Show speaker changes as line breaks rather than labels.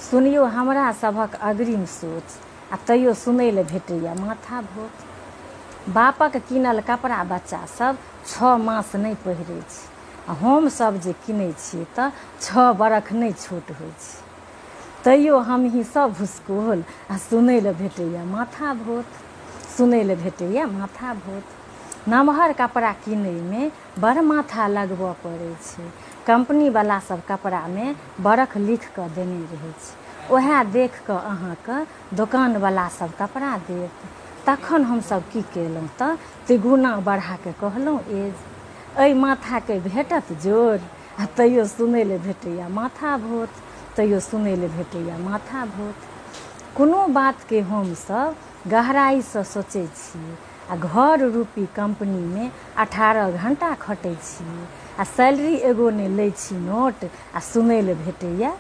सुनियौ हमरा सभक अग्रिम सोच आ तैयो सुनै लए भेटैए माथा भोथ। बापक कीनल कपड़ा बच्चा सब छओ मास नहि पहिरै छै आ हम सब जे कीनै छियै तऽ छओ बरख नहि छोट होइ छै। तैयो हमही सब भुसकोल आ सुनै लए भेटैए माथा भोथ। सुनै लए भेटैए माथा भोथ। नमहर कपड़ा कीनैमे बड़ माथा लगबऽ पड़ै छै। कम्पनीवला सभ कपड़ामे बरख लिखि कऽ देने रहै छै। ओएह देखि कऽ अहाँके दोकानवला सभ कपड़ा देत। तखन हमसभ की केलहुँ तऽ तिगुना बढ़ा कऽ कहलहुँ एज। एहि माथाके भेटत जोर आ तैयो सुनै लए भेटैए माथा भोथ। तैयो सुनै लए भेटैए माथा भोथ। कोनो बातके हमसभ गहराइसँ सोचै छियै। आ घर रूपी कम्पनीमे 18 घण्टा खटै छी आ सैलरी एगो नहि लै छी नोट आ सुनै लए भेटैए।